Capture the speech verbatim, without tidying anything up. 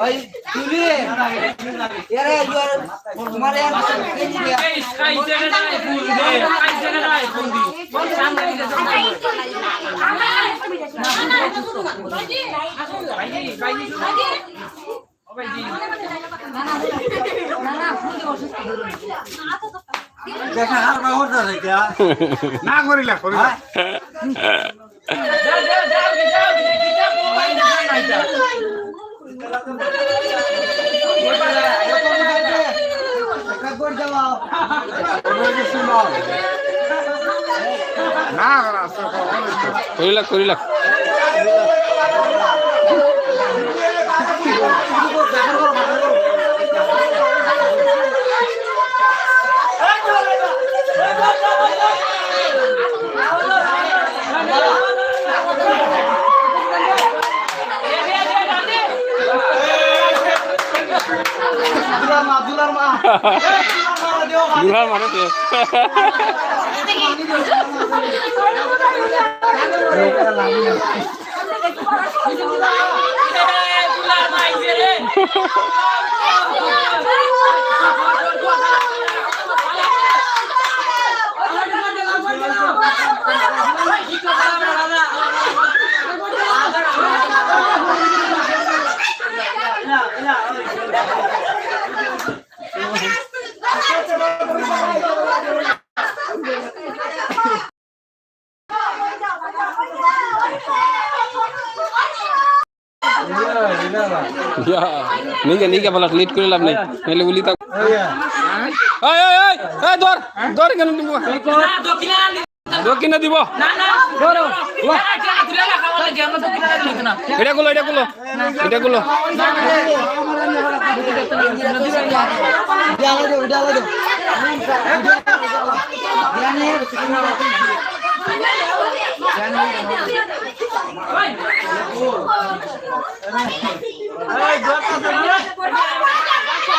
এই, তুই রে। এরে, তোমার আর দেখা হার বাহর না রে কিয়া? না করিলা, করিলা। না, না, না। করিলাক, করিলাক। দুলার মা, দুলার মা। দুলার মা রে তো। ইয়া, নিকে, নিকে বলা, লেট করে লাভ নাই। নাইলে উলি তা। এই, এই, এই, এই, ধর, ধর, কেন দিব? দক্ষিণা দিব। এটা খুলো, এটা খুলো। এটা খুলো।